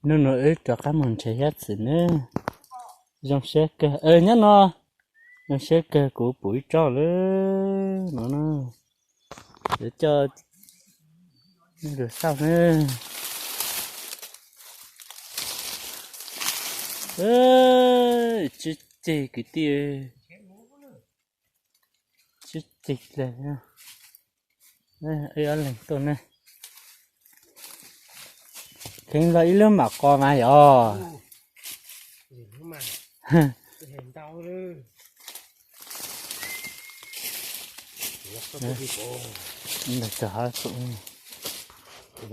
Hnub no wb rov qab mus nrhiav hiab txwm nawb. Zoo siab kawg, nyob no, zoo siab kawg kuv pum ib tsob lawm no na. Yuav coj nej lug xauj na. Tsib ceg kwv tij, tsib ceg le. Wb ob leeg tuaj ne. Kheev los ib lub mam qos mas yog. Ntawm txog hov, ib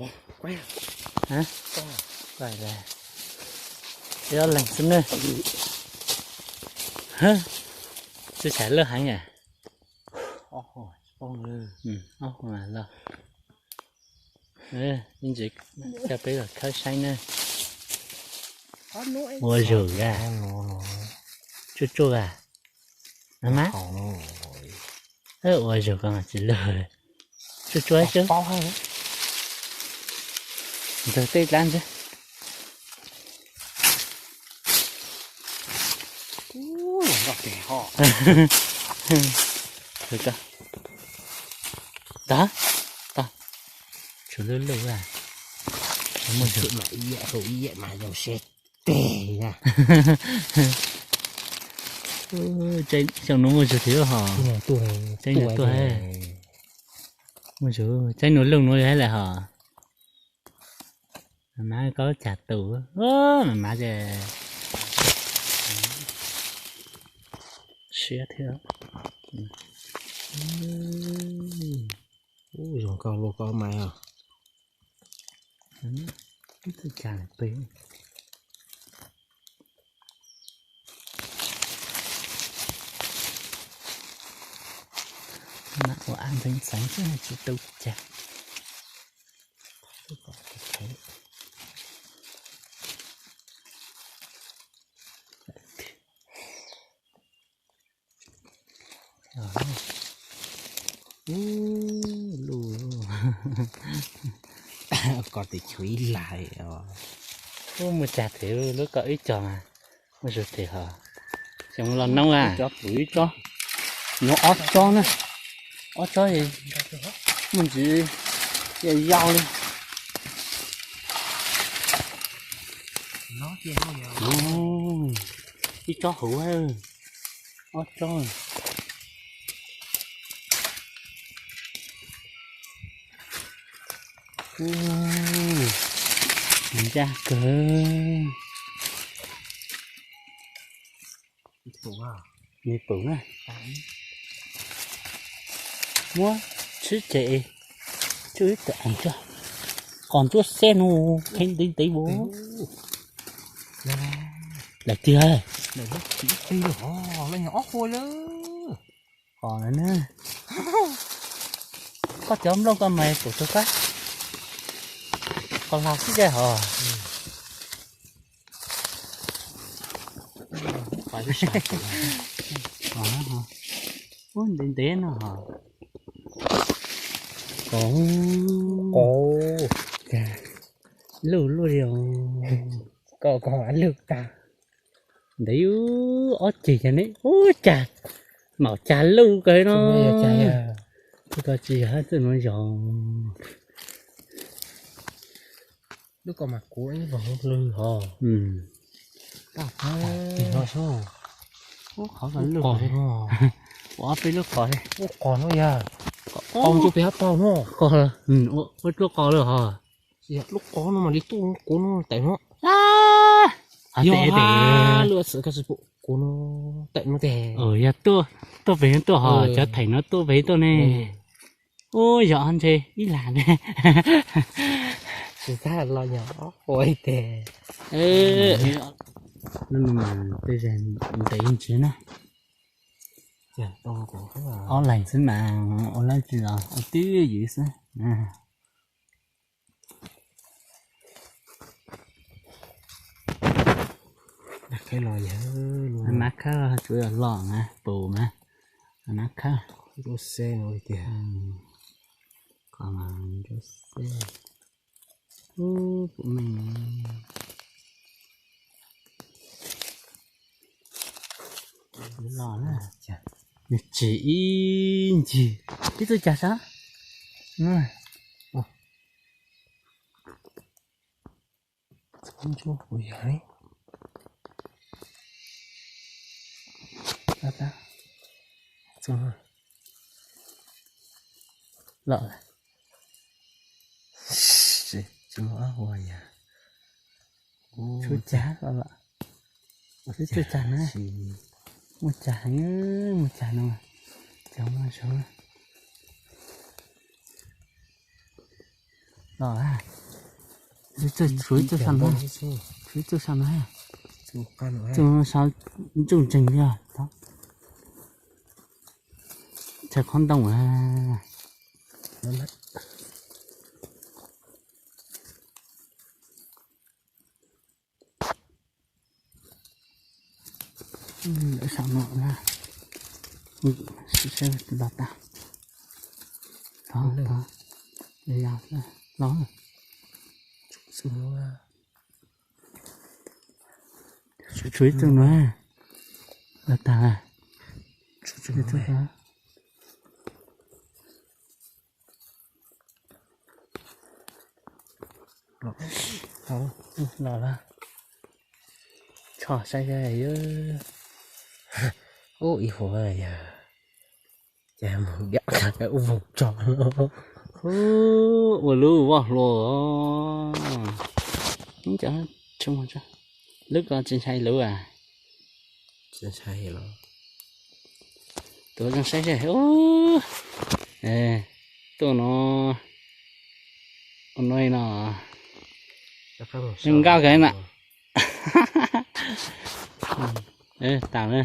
ob leeg xwb ne. Tsis tshais lawj heev. Ob hua los, ib ntsis coj peb los khawb saib na. Ua zug a, tsuj tsuaj a, mas ua zug ko mas tsis lug. Tsuj tsuaj xwb. Ntug tej dlaab ntawd. Tag, tag, tshuav lub luj a. Mus zug, mas zoo seb teg na. Xyoo no muaj zug thiab hos. Tsaib no tuaj, muaj zug, tsaib no luj no hab lawm hos. Mas koj cag tus, mas mas ces siab thiab. Zoo koj luaj koj mas os. Ib tug cag pem. Mas ua ab ntxeev ntxeev xwb tsis tau cag. Ub, luj, koj tes tshuav ib lais. Ub, muaj cag thiab, lub koj ib co mas muaj zug thiab hos. Xyoo los noob a. Cov pum ib tsob, no ob tsob na, ob tsob muaj ntsis yau yau li. Ib tsob hauv, ob tsob. Ncaj kawg. Nws pum na. Muab tshwb ces tsuj ib tug eev tso. Qos ntsuab xeb no, kheev ntev ntev vau. Daim tiag. Qos na. Koj cov nplooj koj mas pum tug kab. Qos hlau xwb dai hos. Ub, ntev ntev no hos. Qos, qos, luj luj li os. Koj koj luj tag. Ntev, ob ceg cov ne, ub, cag, maum cag luj kawg no. Tsis yog hab txwj nuav zog. Lub ko mas kuv ib vog lwg hos. Ua ob peb lub qos li. Ua qos no yog qos ntsuab pem hab paug no. Ua lub qos lawm hos. Lub qos no mas li tuaj kuv no tawm no. Yog lub txwv kuv no tawm no tes. Yog tuaj pem tuaj hos, cov theem no tuaj pem tuaj ne. Ub, yog ntshe ib lam ne. Tsis txaj los yog ua tes. Lub no mas tej zag ntev ntsis na. Ob leeg xwb mas ua dab tsi los ua twb ywm xwb. Nab khawb tsuas yog loj mas pum mas nab khawb. Ub, puv meej. Tsis ib ncig, ib txoj cag sab. Txhob ntsuab kuv yog li. Los, tsis muaj ob hua yog. Tshuav cag los, tshuav cag na. Muaj cag heev, muaj cag no. Cag muaj saud. Los, tshuav ib txoj sab no, tshuav ib txoj sab no. Txoj sab ntsuj ntseeg li os. Tshav qhob ntoo a. Lawv saum no na. Saib los tas. Los, los. Tshuav ib tug no. Los tas. Los, los. Tso saib, ub, ib huam yog. Cas mus yam ub voog tso. Ua lub voj hlua. Lub ko tsis ntshai lub a. Tuav zoo saib seb. Tuaj no, ua no no. Nkauj kawg na. Tas na.